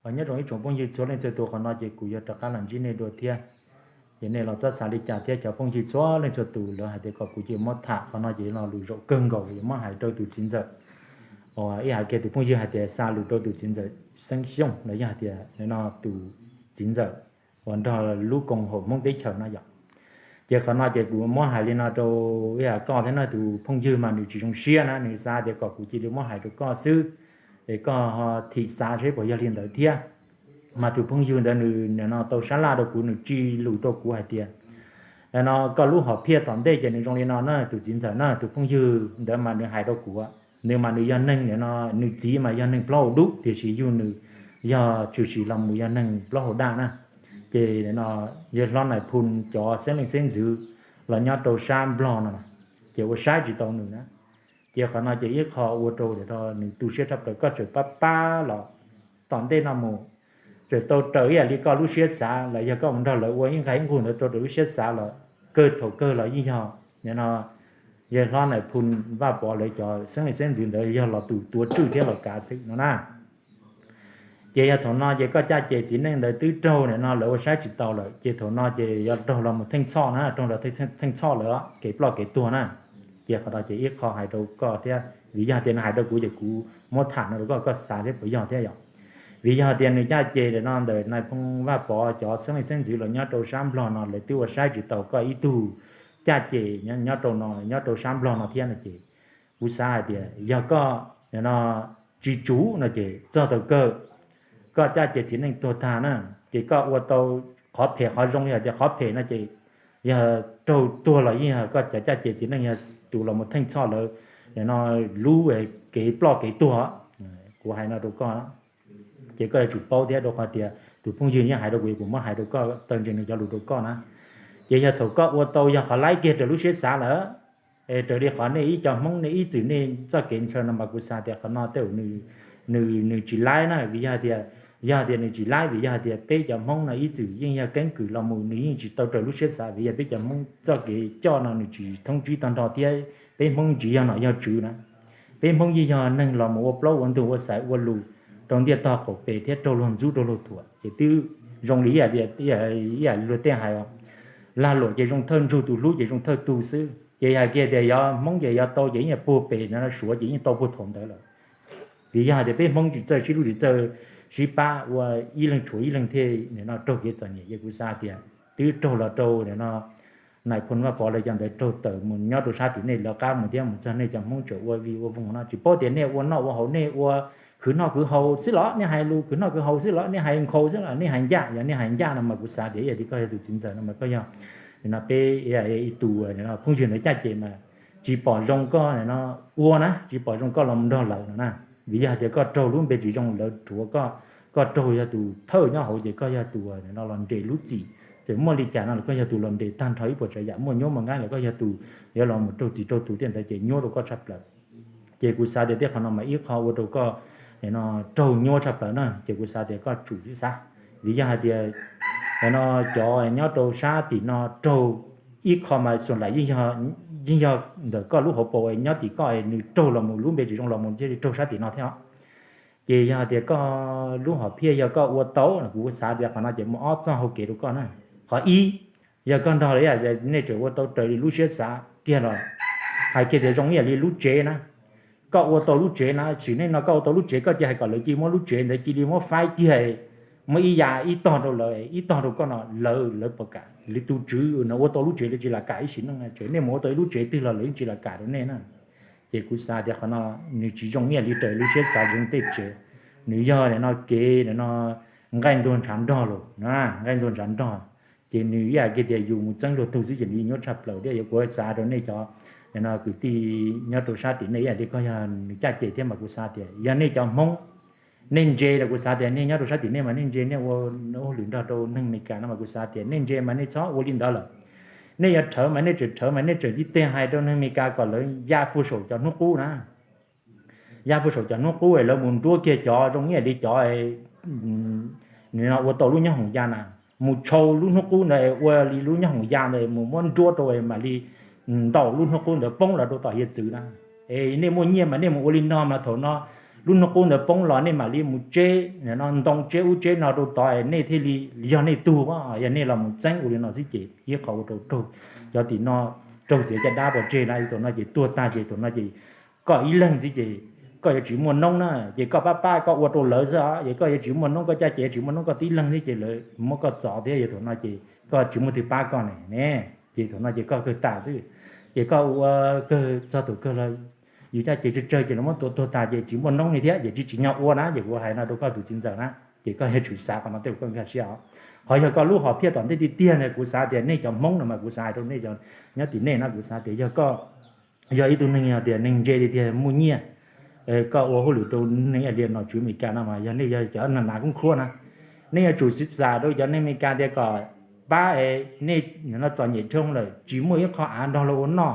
Nyob zoo ib tsoom phooj ywg txhua leej txhua tus, qhov no ces kuv yuav rov qab los ntsib nej dua thiab. Ces nej los txhob xav li cas thiab cov phooj ywg txhua leej txhua tus, lawv hais tias kom kuv cia li muab tham qhov no ces yog lus zaum kawg nkaus yuav muab hais rau tus txiv ntxawm, ib hais kiag tus phooj ywg hais tias xa lus rau tus txiv ntxawm Xeeb Xyooj los yog hais tias no tus txiv ntxawm uas nrog lub koom haum Hmoob teb chaws no yom. Ces qhov no ces kuv muab hais li no rau ib yam koj thiab na, tus phooj ywg mas nws tsis zoo siab na, nws xav tias kom kuv cia li muab hais rau koj xwb, es koj ho thim xav seb puas yog li ntawd thiab. Mas tus phooj ywg ntawd nws nim no tau sab laj rau kuv, nws tsis lus rau kuv hais tias no koj lub hom phiaj tom ntej ces nws zoo li no na tus txiv ntxawm na. Tus phooj ywg ntawd mas nws hais rau kuv, nws mas nws yog neeg nim no, nws txiv mas yog neeg plaub hau dub tiam sis yug nws yog tshwm sim los mus yog neeg plaub hau daj na. Ces no yawg hlob Nais Phoo cov xeeb leej xeeb ntxwv los nyob rau sab Nplog no ces ua saib tsis tau nws na. Ces qhov no ces ib qho ua rau nws tu siab tshaj plaws, koj tseem pab pab los tom ntej no mus, tseem tau raws ib yam li koj lub siab xav los yog koj mus nrog lawv ua ib nqag ib nqug ntawd tau raws lub siab xav los kawg thaum kawg los yeej yog nim no yawg hlob Nais Phoo Vaj Pov lawv cov xeeb leej xeeb ntxwv ntawd yog los tus tuav tswj thiab los kav xwb no na. Ces yog thaum no ces koj caj ces txiv neej ntawd twb raug nim no lawv ua saib tsis tau lawm, ces thaum no ces yuav raug los mus theej txhoj na, raug los theej txhoj lawm, kev ploj kev tuag na. Ces qhov no ces ib qho hais rau koj thiab, vim yog tias nws hais rau kuv ces kuv muab tham no rau koj, koj xav thiab puas yog thiab yom. Vim yog tias nws caj ces nim no ntawm Nais Phoo Vaj Pov cov xeeb leej xeeb ntxwv los nyob rau sab Nplog no lawv twb ua saib tsis tau koj ib tug caj ces nyob rau no, nyob rau sab Nplog no thiab no ces kuv xav hais tias yog koj nim no tsis tsum no ces txog thaum kawg koj caj ces txiv neej tuag tag na, ces koj ua tau qhov phem qhov zoo, yog tias qhov phem no ces yog raug tuag los yeej yog koj cov caj ces txiv neej yog tus los mus theej txhoj lawv nim no lub kev ploj kev tuag. Kuv hais no rau koj, ces koj yuav tsum paub thiab, rau qhov tias tus phooj ywg yeej hais rau kuv, kuv muab hais rau koj, taw ntses nws cov lus rau koj na. Ces yog thaum koj ua tau yog qhov laib kiag raws lub siab xav lawm, raws li qhov nej ib co Hmoob nej ib txwm nej txoj kev ntshaw no mas kuv xav tias qhov no tej zaum nws, nws tsis laib na, vim yog tias, yog tias nws tsis laib vim yog tias peb cov Hmoob no ib txwm yeej yog keeb kwm los mus, nws yeej tsis tau raws lub siab xav vim yog peb cov Hmoob txoj kev coj no nws tsis thoob tsib tag nrho thiab peb Hmoob tsis yog nom yog tswv na. Peb Hmoob yeej yog neeg los mus ua plaub ua ntug ua xaiv ua lus rau ntiaj tog qaum pes thiab raug luag ntxub raug luag thuam ces twb zoo li ib yam luag tej hais, lag luam ces zoo thawj ntsug, tus hlub ces zoo thawj tug xwb. Ces hais kiag tias yog Hmoob ces yog tau ces yeej puag pem no, Suav ces yeej tau puag thaum ntawd lawm. Vim yog hais tias peb Hmoob tsis txawj sib hlub tsis txawj sib pab, ua ib leeg tshuav ib leeg thiaj nim no raug kev txom nyem. Ces kuv xav tias twb raug los rau nim no Nais Phoo Vaj Pov lawv cov ntawd raug tawm mus nyob rau sab tim nej lawv qab mus thiab mus txog nej cov Hmoob tseem ua vij ua voog no, tsis paub tias nej ua noj ua haus, nej ua khwv noj khwv haus xwb los nej hais lus khwv noj khwv haus xwb los nej hais nkhaus xwb los nej hais ncaj. Yog nej hais ncaj no mas kuv xav tias ib yam li koj yog tus txiv ntxawm no mas koj yog nim no peb ib tug phooj ywg ntawd caj ces mas tsis pom zoo koj nim no ua na, tsis pom zoo koj los mus nrog lawv no na. Vim yog hais tias koj raug lub npe tsis zoo, lawv rhuav koj, koj raug yog tus thawj nyob hauv ces koj yog tus nim no los nres lub txim. Txawm muaj li cas no los koj yog tus los nres tag nrho ib puas tsav yam, muaj nyuab muaj nqaib los koj yog tus yuav los mus raug txim raug tus tej ntawd ces nyuaj rau koj tshaj plaws. Ces kuv xav tias tej qhov no mas ib qho ua rau koj nim no raug nyuaj tshaj plaws na, ces kuv xav tias koj tsum tib xav. Vim yog hais tias nim no cov nyob rau sab tim no raug ib qho mas xus nlam yeej yog ntawm koj lub hauv paus nyob tim koj nws raug los mus lub npe tsis zoo los mus thiaj li raug sab tim no thiab os. Ces yog hais tias koj lub hom phiaj yog koj ua tau no kuv xav tias qhov no ces muaj ob txoj hau kev rau koj na. Qhov ib, yog koj nrog lawv, nej tseem ua tau raws li lub siab xav kiag los hais kiag tias zoo ib yam li lub tsev na. Koj ua tau lub tsev na, sim neej no koj ua tau lub tsev koj cia hais kom lawv cia muab lub tsev ntawd cia li muab faib kiag, muab ib ya ib tog rau lawv ib tog rau koj no lawv, lawv puas kam? Li tus tswv no ua tau lub tsev lawv tsis lam kam ib sim neej na, tseem nej mus ua tau ib lub tsev twg los lawv yeej tsis lam kam rau nej na. Ces kuv xav tias qhov no nws tsis zoo ib yam li raws lub siab xav zoo tej tsev, nws yog nim no kev nim no nqaij ntuag ntshav nrog los, nqaij ntuag ntshav nrog. Ces nws ib yam kiag tias yus mus txeeb luag tug xwb ces nws nyuaj tshaj plaws thiab. Yog kuv xav rau nej cov nim no kwv tij nyob rau sab tim nej ib yam li koj yog nws caj ces thiab mas kuv xav tias yog nej cov Hmoob nej ntse los kuv xav tias nej nyob rau sab tim nej mas nej ntse, nej ua hauj lwm nrog rau neeg Amelikas no mas kuv xav tias nej ntse mas nej txhob ua li ntawd lawm. Nej yuav rhawv mas nej tseem rhawv mas nej tseem tib teg hais rau neeg Amelikas kom lawv ya puag saum cov hnub qub na. Ya puag saum cov hnub qub es lawv mus nruab kiag cov zoo ib yam li cov nws no ua tau lub nyob hoom ya na, mus tshau lub hnub qub ntawd ua li lub nyob hoom ya ntawd mus muab nruab rau mam li ntaus lub hnub qub ntawd poob los rau tom hiav txwv na. Es nej muaj nyiaj mas nej mus ua li no mas thaum no lub hnub qub ntawd poob los nej mam li mus tseb no ntoo tseb ub tseb no rau tod, nej thiaj li yog nej tug, yog nej los mus txeeb ua li no xwb ces ib qho ua rau raug cov tim no raug txiav caj dab pov tseg na, thaum no ces tuag tag ces thaum no ces koj ib leeg xwb ces koj yuav tsis muaj noob na, ces koj pab pab koj ua rau lawv xwb os, ces koj yuav tsis muaj noob, koj caj ces tsis muaj noob, koj tib leeg xwb ces lawv muab koj txov thiab, yog thaum no ces koj tsis muaj twg pab koj ne ne, ces thaum no ces koj kawg tas xwb. Ces koj ua kawg txog thaum kawg los yus caj ces tsawg tsawg ces lawv muab tua tuag tas ces tsis muaj noob li thiab, ces tsis tsim nyog ua na, ces kuv hais no rau koj tus txiv ntxawm na, ces koj yuav tsum xav qhov no thiab kuv nkag siab os. Ho yog koj lub hom phiaj tom ntej tiag tiag na, kuv xav tias nej cov Hmoob no mas kuv xav hais rau nej cov nyob tim nej na, kuv xav tias yog koj yog ib tug neeg yog tias neeg ntse tiag tiag muaj nyiaj, koj ua hauj lwm rau neeg ib yam li nom tswv Amelikas no mas yog nej yog cov na nav koob khuab na, nej yuav tsum xav xav rau cov neeg Amelikas tias kom pab es nej no txom nyem dhau lawm tsis muaj ib qho av nrog luag ua noj,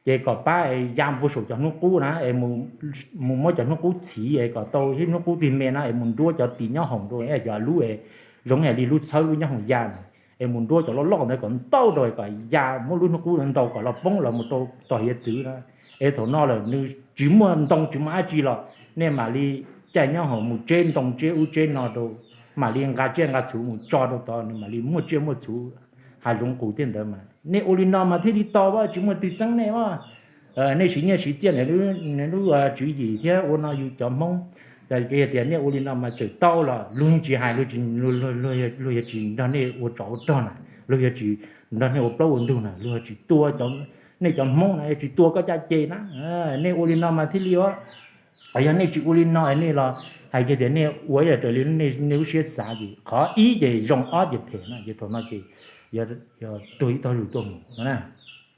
ces kom pab es ya npua saum cov hnub qub na es mus muab cov hnub qub txhiv es kom tau ib hnub qub tig me na es mus nruab cov tis nyob hoom rau cov lub es zoo ib yam li lub txhawb lub nyob hoom ya na, es mus nruab cov loj loj ntawd kom ntau rau kom ya muab lub hnub qub ntau kom los poob los mus rau tom hiav txwv na. Es thaum no lawm nws tsis muaj ntoo tsis muaj dab tsi los nej mam li caij nyob hoom mus tseb ntoo tseb ub tseb no rau, mam li nqa tsiaj nqa txhuv mus tso rau tod nws mam li muaj tsiaj muaj txhuv hav zoov qus tej ntawd mas nej ua li no mas thiaj li tau, tsis muaj twg txeeb nej os. Nej siv nyiaj siv txiaj nws lub tswv yim thiab ua no yus cov Hmoob, yog tias nej ua li no mas txawm tau los luag yeej tsis hais, luag yuav tsis nrog nej ua tsov ua rog na, luag yuav tsis nrog nej ua plaub ua ntug na, luag yuav tsis tua nej cov Hmoob na, yuav tsis tua koj caj ces na. Nej ua li no mas thiaj li os. Yog nej tsis ua li no nej los hais kiag tias nej ua ib yam raws li nej lub siab xav ces qhov ib ces zoo ob ces phem na, ces thaum no ces yog tuag ib tog zus tuaj mus no na.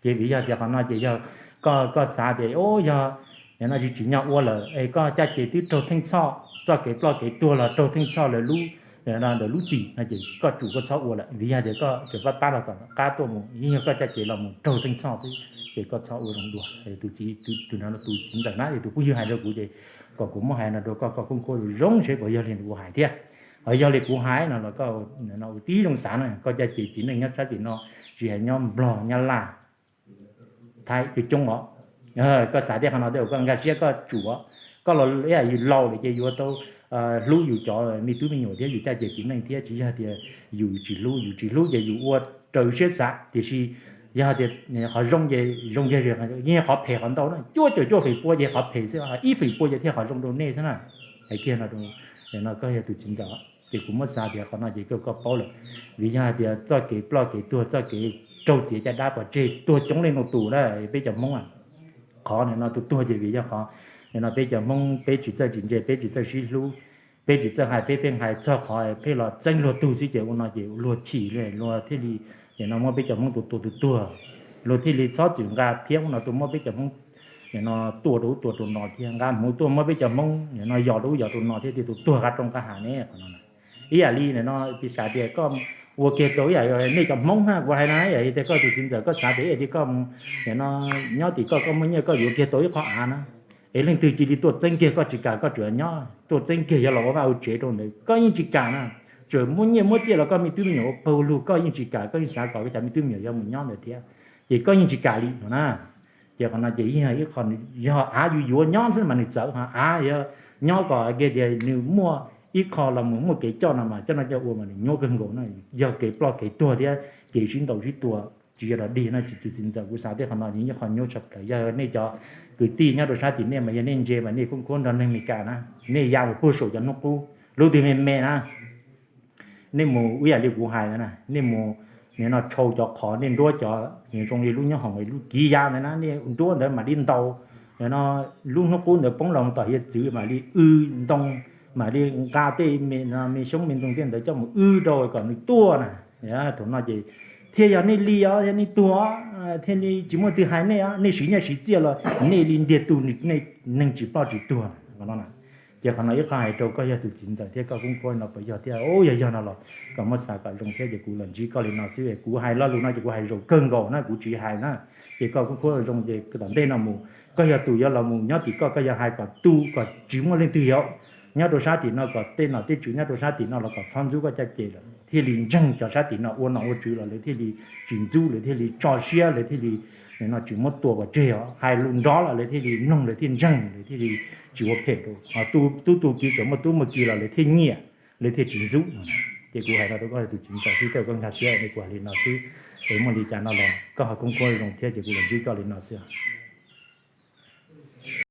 Ces vim yog tias qhov no ces yog koj xav tias o yog no tsis tsim nyog ua lawm es koj caj ces twb raug theej txhoj, txoj kev ploj kev tuag los raug theej txhoj lawv lub, ntawm lub txim no ces koj tsum koj txhob ua lawm, vim yog tias koj tseem pab pab los tom qab tuaj mus, yeej yog koj caj ces los mus raug theej txhoj xwb, ces koj txhob ua zoo dua. Tus txiv, tus no tus txiv ntxawm na, tus phooj ywg hais rau kuv ces kom kuv muab hais no rau koj, koj koob khuab zoo seb puas yog li kuv hais thiab. Ho yog li kuv hais no los koj ua tib zoo xav na, koj caj ces txiv neej nyob sab tim no, tsis hais nyob Nplog, Nyab Laj, Thaib coob coob os. Koj xav thiab qhov no thiab koj nkag siab koj tsum, koj los yus laus lawm ces yuav tau hlub yus cov me tub me nyuam thiab yus caj ces txiv neej thiab, tsis yog tias yus tsis hlub, yus tsis hlub ces yus ua raws siab xav, tiam sis yog tias qhov zoo ces zoo kiag, yeej qhov phem qhov ntau na, cuaj caum cuaj feem pua ces qhov phem xwb, ib feem pua ces thiaj qhov zoo rau nej xwb na. Hais kiag no rau, no koj yog tus txiv ntxawm ces kuv muab xav tias qhov no ces koj, koj paub lawm, vim yog hais tias txoj kev ploj kev tuag, txoj kev raug txiav caj dab pov tseg tuag coob leej ntau tus na peb cov Hmoob a. Qhov nim no tus tuag ces vim yog qhov nim no peb cov Hmoob peb tsis txawj tsis ntse, peb tsis txawj sib hlub, peb tsis txawj hais peb pheej hais txog qhov pheej los txeeb luag tug xwb ces ua no ces luag chim li, luag thiaj li nim no muab peb cov Hmoob tus tuag tus tuag, luag thiaj li txhob txwm nqa phiab ub no tuaj muab peb cov Hmoob nim no tua rau ub tua rau no thiab, nqa hmuv tuaj muab peb cov Hmoob nim no yos rau ub yos rau no thiab, thiaj tus tuag nqa rau nqa hav ne qhov no. Ib yam li nim no piv xam tias koj ua kiag tau ib yam nej cov Hmoob na, kuv hais na, ib yam li tias koj tus txiv ntxawm koj xav tias ib yam li koj nim no nyob tim koj, koj muaj nyiaj koj yuav kiag tau ib qho av na, es leej twg cia li tuaj txeeb kiag koj tsis kam, koj tsuas nyob tuaj txeeb kiag yuav los ua vaj ua tsev rau ntawd koj yeej tsis kam na. Tsuas muaj nyiaj muab txiaj los koj me tub me nyuam ua pawg lug koj yeej tsis kam, koj yeej xav kom koj cov me tub me nyuam yuav mus nyob ntawd thiab, ces koj yeej tsis kam li no na. Ces qhov no ces yeej yog ib qho, yog av yus yuav nyob xwb mas nws txawv, ho av yog nyob kom kiag tias nws muaj ib qho los mus muaj kev coj no mas coj noj coj ua mas nws nyuaj kawg nkaus na, yog kev ploj kev tuag thiab kev sib ntaus sib tua tsis yog dog dig no. Ces tus txiv ntxawm kuv xav tias qhov no nws yog qho nyuaj tshaj plaws. Yog nej cov kwv tij nyob rau sab tim nej mas yog nej ntse mas nej koob khuab nrog neeg Amelikas na, nej ya mus puag saum cov hnub qub lub twg me me na, nej mus ib yam li kuv hais na, nej mus nim no tshau cov qhov, nej nruab cov nws zoo li lub nyob hoom lub kiv ya ntawd na, nej nruab ntawd mam li ntaus no lub hnub qub ntawd poob los tom hiav txwv mam li w ntoo, mam li nqa tej me xyoob me ntoo tej ntawd coj mus w rau kom nws tuaj na. Thaum no ces thiaj yog nej li os, yog nej tuag thiaj li tsis muaj twg hais nej os, nej siv nyiaj siv txiaj los nej li ntiag tug, nej neeg tsis ploj tsis tuag no na. Ces qhov no ib qho hais rau koj yog tus txiv ntxawm thiab koj koob khuab no puas yog thiab, yog yog no los koj muab xav kom zoo thiab. Ces kuv los ntsib koj li no xwb, kuv hais lo lus no ces kuv hais zaum kawg nkaus na, kuv tsis hais na. Ces koj koob khuab zoo ces tom ntej no mus koj yog tus yuav los mus nyob tim koj, koj yog hais kom tu kom tsis muaj leej twg yuav nyob rau sab tim no, kom tej nom tej tswv nyob rau sab tim no los kom txhob ntxub koj caj ces lawm, thiaj li ntseeg cov sab tim no ua nom ua tswv los lawv thiaj li tsis ntxub, lawv thiaj li tso siab, lawv thiaj li Nim no tsis muab tua pov tseg os, hais lus nrov los lawv thiaj li mloog, lawv thiaj ntseeg, lawv thiaj li tsis ua phem rau. Ho tub tub ki, txawm muaj tub muaj ki los lawv thiaj nyiam, lawv thiaj tsis ntxub no. Ces kuv hais no rau koj tus txiv ntxawm xwb, tej koj nkag siab ne, kuv hais li no xwb. Es muaj li cas no los koj ho koob koob zoo thiab ces kuv los ntsib koj li no xwb.